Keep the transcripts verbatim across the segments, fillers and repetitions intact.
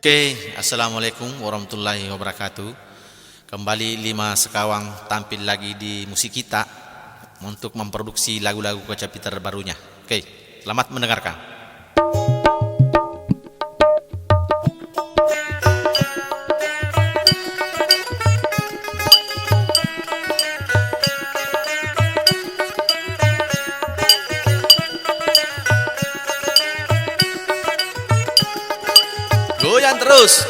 Oke, assalamualaikum warahmatullahi wabarakatuh. Kembali Lima Sekawang tampil lagi di musik kita untuk memproduksi lagu-lagu kecapi terbarunya. Oke, selamat mendengarkan. Goyang terus.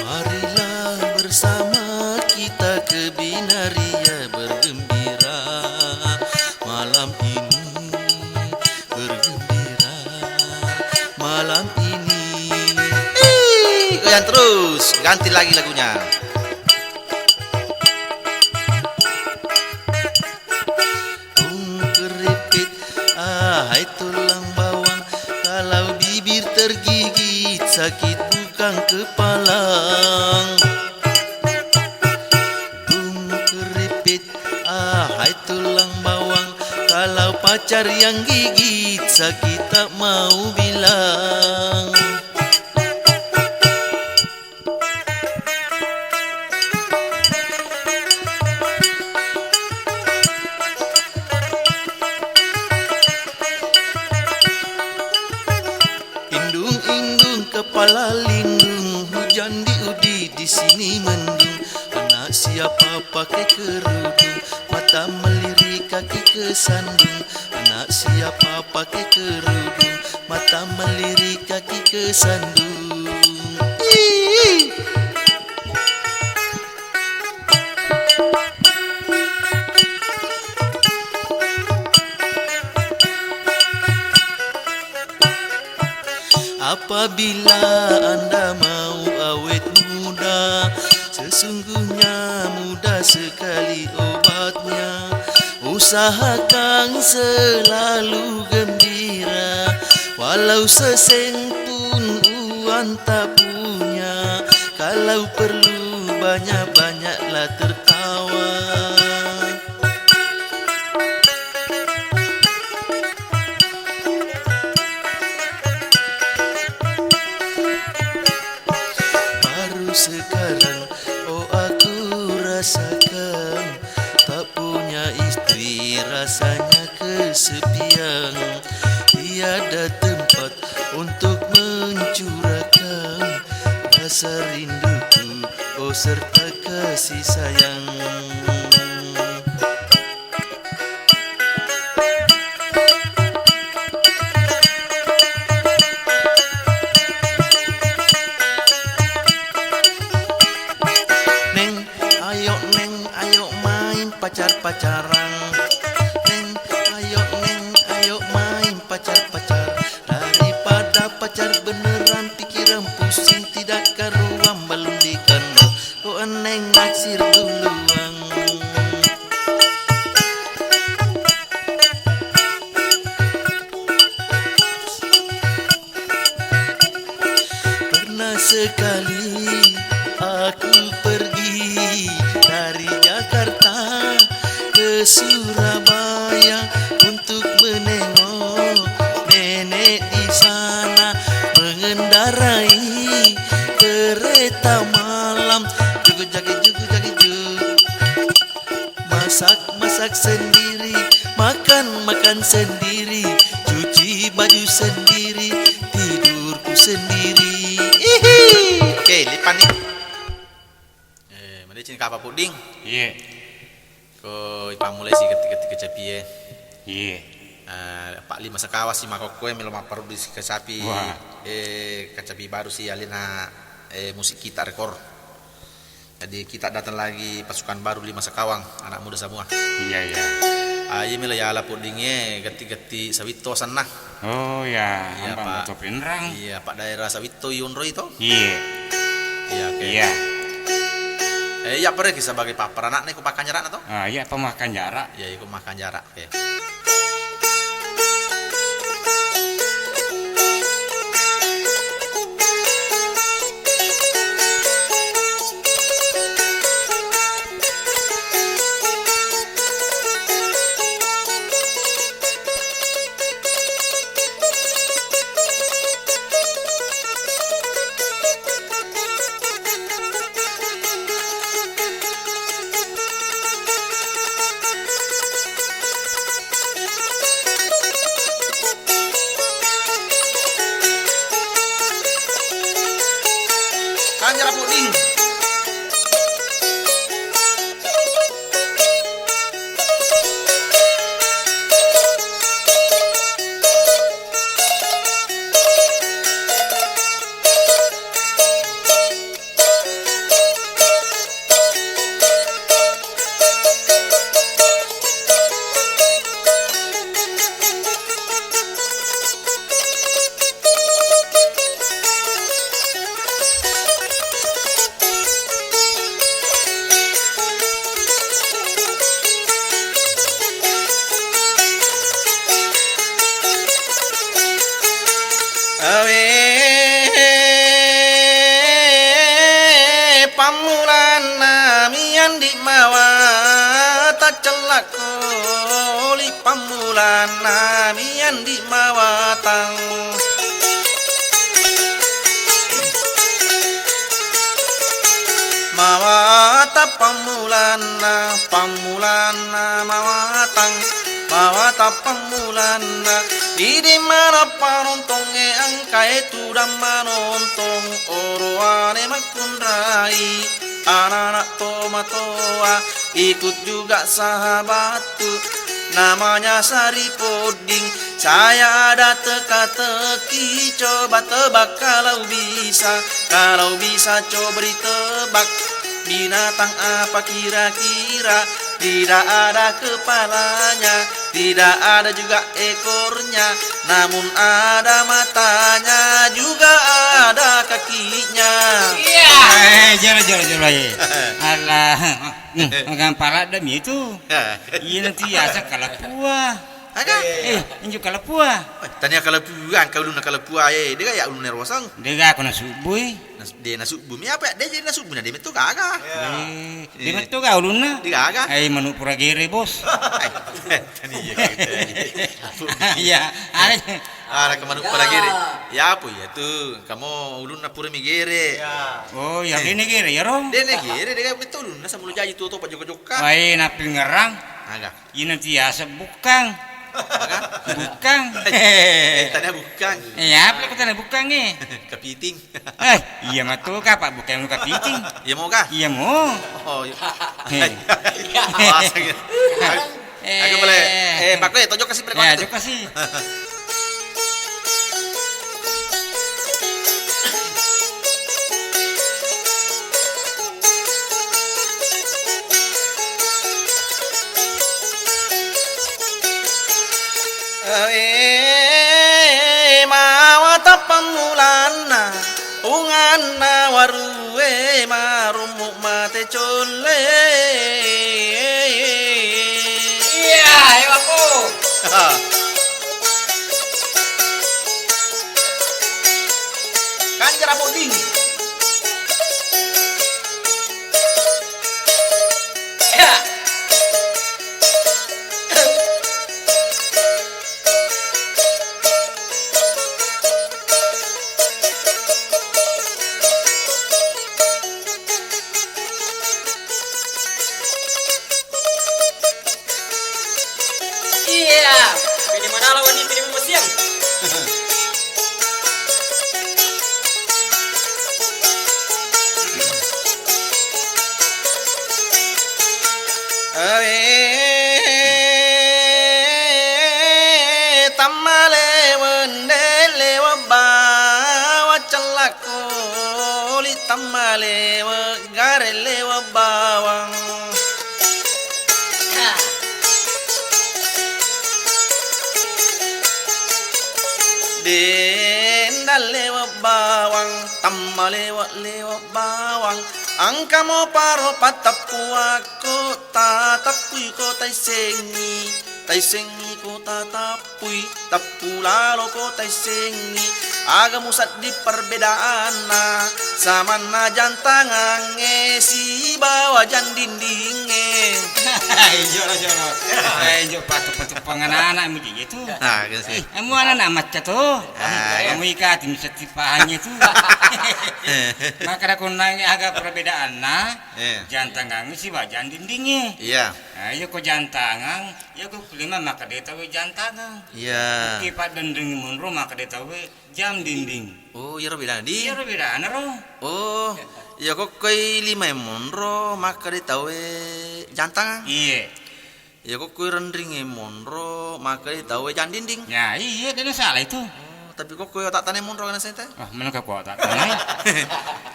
Marilah bersama kita ke Binaria bergembira malam ini, bergembira malam ini. Ih, goyang terus, ganti lagi lagunya. Tung keripit, ahai tulang bawang, kalau bibir tergigit sakit bukan kepalang. Tung keripit, ahai tulang bawang, kalau pacar yang gigit sakit tak mau bilang. Indung-indung kepala lindung, hujan diudi di sini mendung. Anak siapa pakai kerudung, mata melirik kaki ke sandung. Anak siapa pakai kerudung, mata melirik kaki ke sandung. Ih. Apabila Anda mau awet muda, sesungguhnya muda sekali obatnya. Usahakan selalu gembira, walau seseng pun uang tak punya. Kalau perlu banyak-banyaklah tertawa. Baru sekarang, oh, aku rinduku, oh serta kasih sayang. Neng, ayo neng, ayo main pacar-pacaran. Neng, ayo neng, ayo main pacar-pacar. Daripada pacar beneran, pikiran pusing tidak karuan, belum dikenal. Kok eneng naksir duluan. Pernah sekali aku pergi dari Jakarta ke Surabaya untuk menengok nenek di sana mengendarai kereta malam. Jugu jagi jugu jagi jugu. Masak-masak sendiri, makan-makan sendiri, cuci baju sendiri, tidurku sendiri. Ihi. Oke, lipat nih. Eh, madeceng kapa pudding? Iye. Ko ipammulai si ketik-ketik kecapi e. Iye. Eh, Pak Lima Sekawa si makokkoe melo mapparuddu si kecapi. Wah. Eh, kecapi baru si alena, eh, musik kita rekor. Jadi kita datang lagi pasukan baru Lima Sekawang, anak muda semua. Iya, iya. Ah, iya melo yala puddingnge gatti-gatti sawitto asenna. Oh, iya, iya, Pak. Iya, Pak daerah Sawitto yonroi to? Iya. Iya, oke. Iya. Eh, iya, apa ki sebagai papparanakne ko makkanjarana to? Ah, iya, apa makkanjara? Iya, iko makkanjara. Oke. Kanjara pudding. Awe pammulanna miandi mawa taccellakko li pammulanna miandi mawatang. Mawatang pammulanna, pammulanna mawatang, mawatang pammulanna. Idi mana panontongnge angkae tudang manontong, oroane makkunrai anak-anak tomatoa. Ikut juga sahabatku, namanya Sari Podding. Saya ada teka-teki, coba tebak kalau bisa, kalau bisa coba ditebak. Binatang apa kira-kira? Tidak ada kepalanya, tidak ada juga ekornya, namun ada matanya, juga ada kakinya. Iya. Eh, jolo, jolo, jolo, eh. Alah. Hmm, magang pala demi itu. Iya nanti asa kalapua. Aga? Eh, injo kalapua. Eh, tania kalapua, angka ulunna kalapua, eh. Dega ya ulunna rosang. Dega aku nasubbui. Nas-, de nasubbu. Mi apa ya? De jadi nasubbu na de metto gaga. Eh, de metto ga ulunna. Dega aga? Eh, manu pura gere, Bos. Eh, tania. Iya, ada. Ara ke manu pura gere. Ya apa ya tu? Kamu ulunna pura mi gere. Oh, ya dene gere ya, Ro? Dene gere, dega metto ulunna samulu jaji tuo to pa jokka-jokka. Wai, napingerang. Aga? Ina tiasa bukkang. Bukkang. Eh, tania bukkang. Eh, apa ko tania bukkang, eh? Kepiting. Eh, iya matu ka, Pak, bukkang kepiting. Iya mau kah? Iya mau. Oh, iya. Eh. Bahasa gitu. Aku boleh. Eh, Pak, eh, tojok kasih, Pak, ya, tojok kasih. Awe mawata pammulanna, unganna warue marummu mate colle. Iya, ewaku. Kanjara Boding. Iya, pede manala wenni, pede masiang. Awe tammale wende lewa bawa cellak koli, tammale we gare lewa bawang. Dendang lewa bawang, tamma lewa-lewa bawang. Angkamo paro patappuakko, tatappuiko taisengi, taisengiko tatap pui, tappu laloko taissengngi, aga musedding perbedaanna samanna jantangangnge sibawa jandindingnge. Jolo, jolo. Eh, jo, pattu-pattu penganana muji itu. Ah, gitu sih. Eh, emu anak macca to. Ah, iya. Kamu ikati musedding pahangnge tu. Maka da konnangnge aga perbedaanna, iya, jantangangnge sibawa jandindingnge. Iya. Nah, iya ko jantangang, iya ko kulima maka de tauwe jantangang. Iya. Ki paddendengi monro maka de tauwe jam dinding. Oh, iyaro bedana di? Iyaro bedana ro. Oh, iya kokkoi lima monro maka de tauwe jantangang. Iye. Iya kokkoi renring monro maka de tauwe jam dinding. Ya, iya, dena salah itu. Oh, tapi kokkoi otak tane monro kana sente? Ah, mana ka ko otak tane?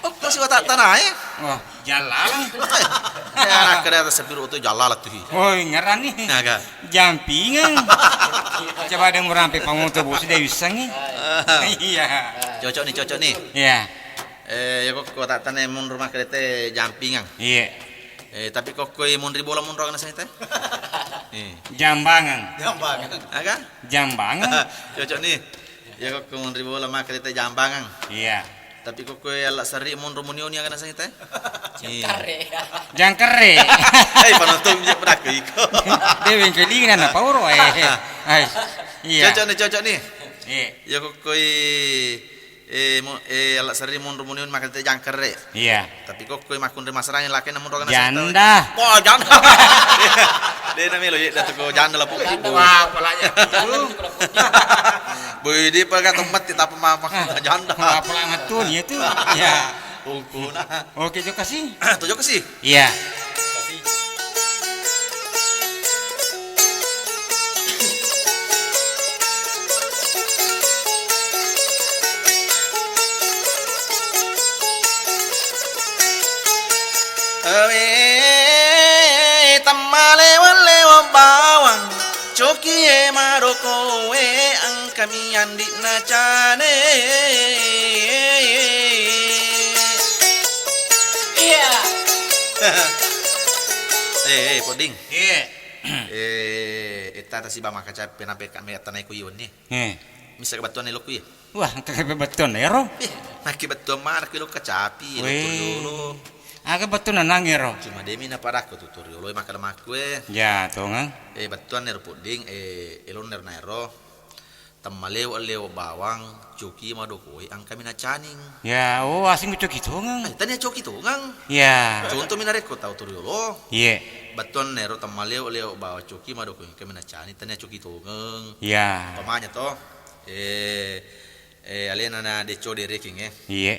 Oh, masih otak tane? Wah, jallalang. Eh, anak kere atas sepiru tu jallalang tu. Oh, ngerani. Naga. Jampingang. Coba ada murampe pangoto bos de wissangi. Iya. Cocok nih, cocok nih. Iya. Eh, ya kok kota tane mun rumah kereta jampingang. Iya. Eh, tapi kok koi mun ribola mun rong nasi teh? Eh. Jambangang. Jambangang. Aga? Jambangang. Cocok nih. Ya kok mun ribola mah kereta jambangang. Iya. Tapi kokkoe alla serri monro munioni aga naseng teh? Jangkare. Jangkare. Hei, panonton je pada ke iko. De wengkelina na pauro, eh. Hai. Iya. Cocok nih, cocok nih. Iya. Ya kokkoe, eh, mo-, eh, alla serri monro munioni maka teh jangkare. Iya. Tapi kokkoe makkunre masarang lakena monro aga naseng teh. Janda. Wah, janda. De na melo ye datu ko janda la putih. Wah, apalagi. Boy, di paga tempat kita apa mama janda. Wah, apalagi matun ya tu. Ya. Ungkuna. Oke, jokasi. Tuh jokasi. Iya. Awe, tammalewa-lewa bawang, cokie marokoe, angkami andi'na cane. Iya. Eh, eh, Poding. Iya. Eh, etta tasiba makacappe napeka me attanai ku iwenni. Eh. Misa kebetulan elokku iya. Wah, engka kebetulan ero. Eh, makke bettuang mana ki lo kacapi, lo Weh. Turiolo. Aga bettuang nanang ero. Cuma demi na padakko tu turiolo, eh, makkeda makku, eh. Ya, tongang. Eh, bettuang ero Pudding, eh, elon ero na ero. Temmalewo-lewo bawang, coki madokoe, engkami nacaning. Ya, oh, asing coki tongeng. Eh, tania coki tongeng. Ya. Contoh mi narekko tau tu riolo. Iye. Bettuanna ero temmalewo-lewo bawang, coki madokoe, engkami nacaning, tania coki tongeng. Ya. Umpamanya to, eh, eh, alena na deco dereking, eh. Iye.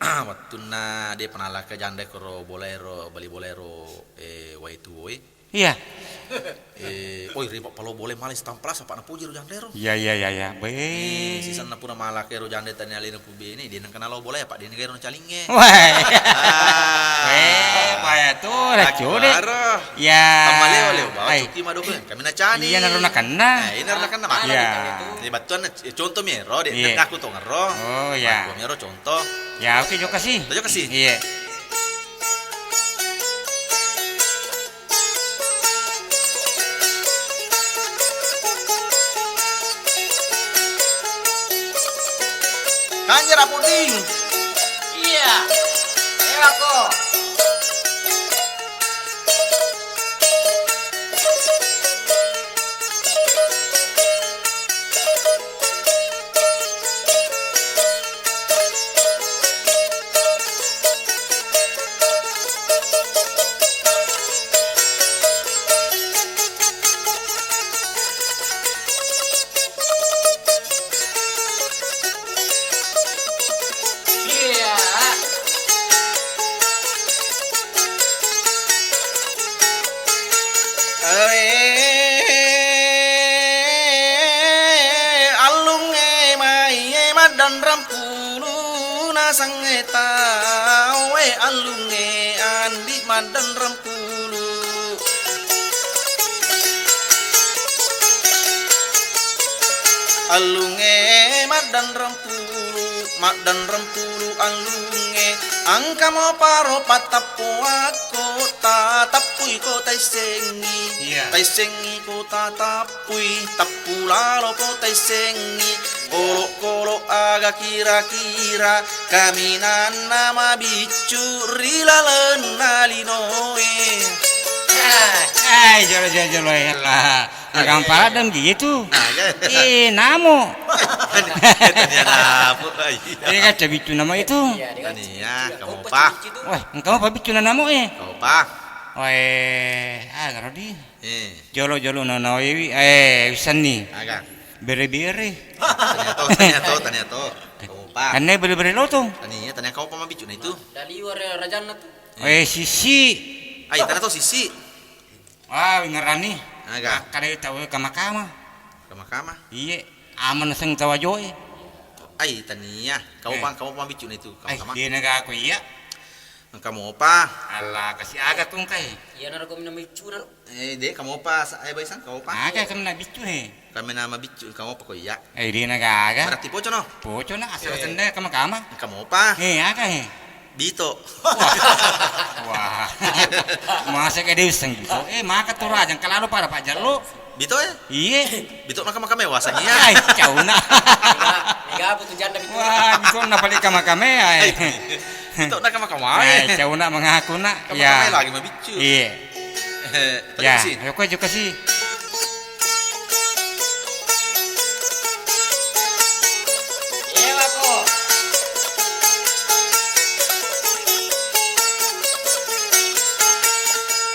Wettunna de panalaka janda koro bola ero, bali bola ero, eh, wai tuo, eh. Iya. Eh, oi, riba palo boleh malai sitamplas apa napuji ro janda ero. Iya, iya, iya, iya. Be. Eh, sisanna pura malaka ero janda tania alena pubene, de nengka nalo boleh apa de nengka ero nacalinge. Wah. Ah. Eh, paya tu, racode. Ya. Temmalewo-lewo bawa. Ai. Coki madokoe, engkami nacaning. Iya, naro nakenna. Eh, iya, naro nakenna, Mak. Iya. Eh, bettuanna, eh, contoh mi ero, de, iya, aku tongeng ro. Oh, iya. Aku mi ero contoh. Ya, oke, jokka si. Jokka si. Iya. Kanjera puding. Iya. Ewako. Iya. Eh, allungnge mai e maddanrempulu nasengnge tau e allungnge andi maddanrempulu. Allungnge maddanrempulu, maddanrempulu allungnge. Engka mopa ro pattappoakko, tatappui ko taissengngi. Iya. Taissengngi ko tatappui, tappu lalo ko taissengngi. Olo-kolo aga kira-kira kaminanna mabiccu ri lalenna linoe. Hai, jolo, jolo, jolo, ya Allah. Magang paradang gitu. Nah, ya. Eh, namo. Tania namo, iya. Eh, kan cabiccu nama itu. Tania, kamu pa? Wah, engkau apa biccu nama eh? Kamu pa? Wah, eh, ah, garodi. Eh. Jolo-jolo na nawewi, eh, wisanni. Aga. Bere-bere. Tania to, tania to, tania to. Kamu pa? Kanne bere-bere lotong. Tania, tania kamu pa mabiccu na itu? Daliwa re-, rajanna tu. Eh, sisi. Ai, tania to sisi. Wah, wingerani. Aga. Kada tau kama-kama. Kama-kama? Iye, aman seng tawajoe. Ai, tania. Kamu pa, kamu pa mabiccu na itu. Ai, kama-kama. Dena ga aku iya. Engka mopa. Allah, kasi aga kung kai. Iya, naro kami nama biccu naro. Eh, de, kamu pa, sa-, eh, Baisan, kamu pa. Aga kami na biccu he. Kami nama biccu, kamu pa ko iya. Eh, dena gaga. Berarti poco no? Poco na, asal senda kama-kama. Engka mopa. Eh, aga he. Bito. Wah. Wah. Masa ke dewseng bito? Eh, maka tu raja, engka lalo pada Pak Jallo. Bito, eh? Iye. Bito na kama-kama wasangi ya. Ai, cauna. Mega, mega butuh janda bito. Wah, bito na paling kama-kama ya. Bito na kama-kama. Ai, cauna mengaku nak. Kama-kama ya. Lagi mabiccu. Iye. Eh, ya, ayo ko jokka si. Iya, Bako.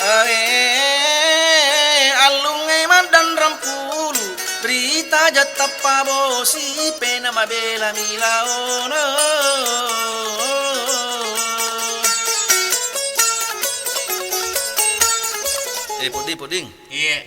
Eh, allungnge maddanrempulu, rita jattappa bosi, pena mabela milaono. Eh, Pudding, Pudding. Iya.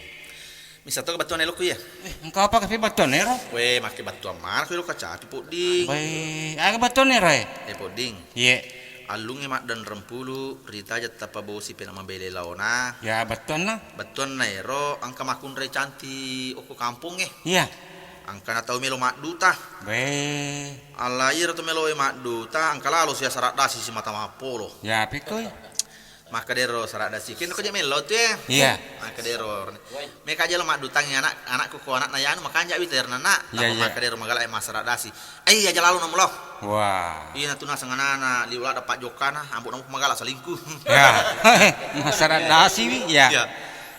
Misa to battuanna elokku iya. Eh, engka apa kafe battuanna ero? Weh, make battuang mana ko elo kacapi, Pudding. Bae, aga battuanna ero, eh? Eh, Pudding. Iya. Allungnge maddanrempulu, rita jattappa bosi pena mabele laona. Ya, battuanna? Battuanna ero, engka makkunrai canti okko kampongnge. Iya. Engka na tau melo madduta. Bae. Alla iyaro to meloe madduta, engka lalo sia sarak dasi simata mappolo. Ya, pikoi. Makkadero sarak dasi, kenno ko je mello tu, eh. Iya. Makkadero. Meka jelo maddutangi anak, anakku ko anakna yanu makanja wi terna nak. Iya, iya. Makkadero magala e masarak dasi. Ai aja lalo namulo. Wah. Iya natu naseng anana liu lada pak jokkana, ambo namu magala salingku. Ya. Masarak dasi wi, ya. Iya.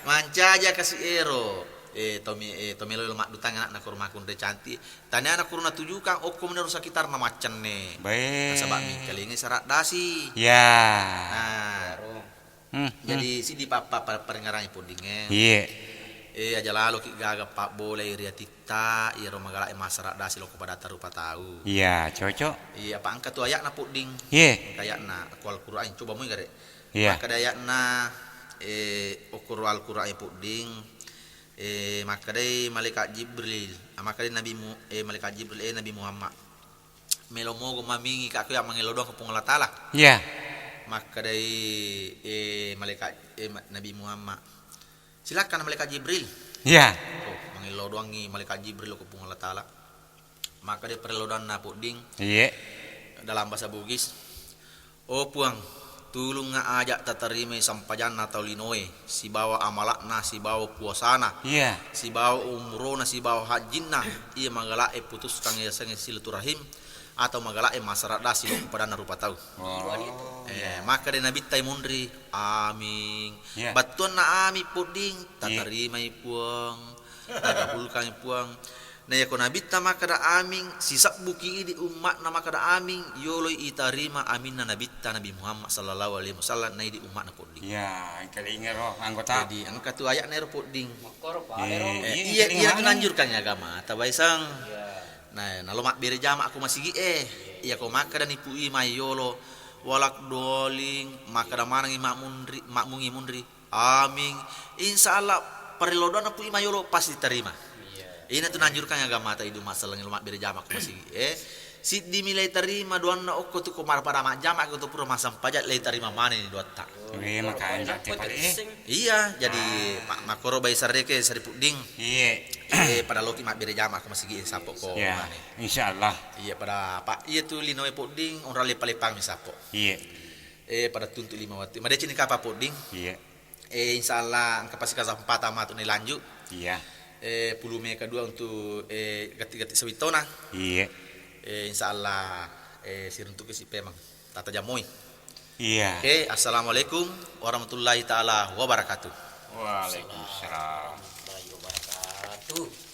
Mancaja kasi ero. Eh, tau mi-, eh, tau melo maddutang anakna koro makkunrai cantik. Tania na koro natujukang, okko menero sekitarna maccenne. Baik. Nasaba mingkalingi sarak dasi. Ya. Nah. Hmm, hmm. Jadi, siddi pappa-, pa-, parengngerangi poddingnge. Iya. Eh, aja laloki gaga pabbolai ri atitta, iyaro magala e masarak dasi lokko padatta rupa tau. Iya, cocok. Iya, apa engka tu ayatna podding. Iya. Engka ayatna, ko Al-Quran, coba mui gare. Iya. Makkeda ayatna, eh, okkoro Al-Quran e podding, eh, makkedai malaikat Jibril, ah, makkedai Nabi Mu-, eh, malaikat Jibril, eh, Nabi Muhammad. Melo mogo mamingi ka kuya mangello doang ko Puang Allah Taala. Iya. Makkedai, eh, malaikat, eh, ma-, Nabi Muhammad. Silakan malaikat Jibril. Iya. Oh, mangello doangi malaikat Jibril ko Puang Allah Taala. Makkedai parello doanna podding. Iya. Dalam bahasa Bugis. Oh Puang, tulungnga aja tatarimai sampajanna tau linoe, sibawa amalakna, sibawa puasana, iya, sibawa umrona, sibawa hajjinna, iya magala e putuskang yasengnge silaturahim, atau magala e masarak dasi lokko padanna rupa tau. Oh. Eh, makkeda Nabitta munri, amin. Iya. Battuanna amin podding, iya, tatarimai Puang, takabulkangi Puang. Na yako Nabitta makkeda amin, sisebbuki idi ummatna makkeda amin, yoloi itarima aminna Nabitta Nabi Muhammad sallallahu alaihi wasallam na idi ummatna podding. Iya, engka lingero anggota. Jadi engka tu ayatna ero podding. Makkoro pa, eh, ero. Eh, iya, iya, iya, iya, tu nanjurkan agama, tabaisang. Iya. Nah, nalo mabbere jama ko masigi e. Iya ko makkeda ni pui mai yolo, walak doling, makkeda manengi makmunri, makmungi munri. Amin. Insya Allah, parello doanna pui mai yolo pasti tarima. Iya. Ina tu nanjurkan agama ta idu masalah lo mabbere jama ko masigi e. Siddi mi lai tarima doanna okko tu ko mara pada majjama ko tu pura masampaja lai tarima maneng ni doatta. Eh, makanja te pale, eh. Iya, jadi ma-, makkoro bai sareke sari pudding. Iya. Eh, pada loki mabbere jama ko masigi e sapo ko maneng. Insya Allah. Iya, pada pa iya tu linoe podding onrang lepa-lepang mi sapo. Iya. Eh, pada tuntu lima wati. Madecini kapa podding. Iya. Eh, insya Allah engka pasi kesempatan matu ni lanjut. Iya. Eh, pulume kedua untuk, eh, gati-gati sawitona. Iya. Eh, insya Allah, eh, siruntuki si pemang. Tata jamoi. Iya. Oke, assalamualaikum warahmatullahi taala wabarakatuh. Waalaikumsalam. Warahmatullahi wabarakatuh.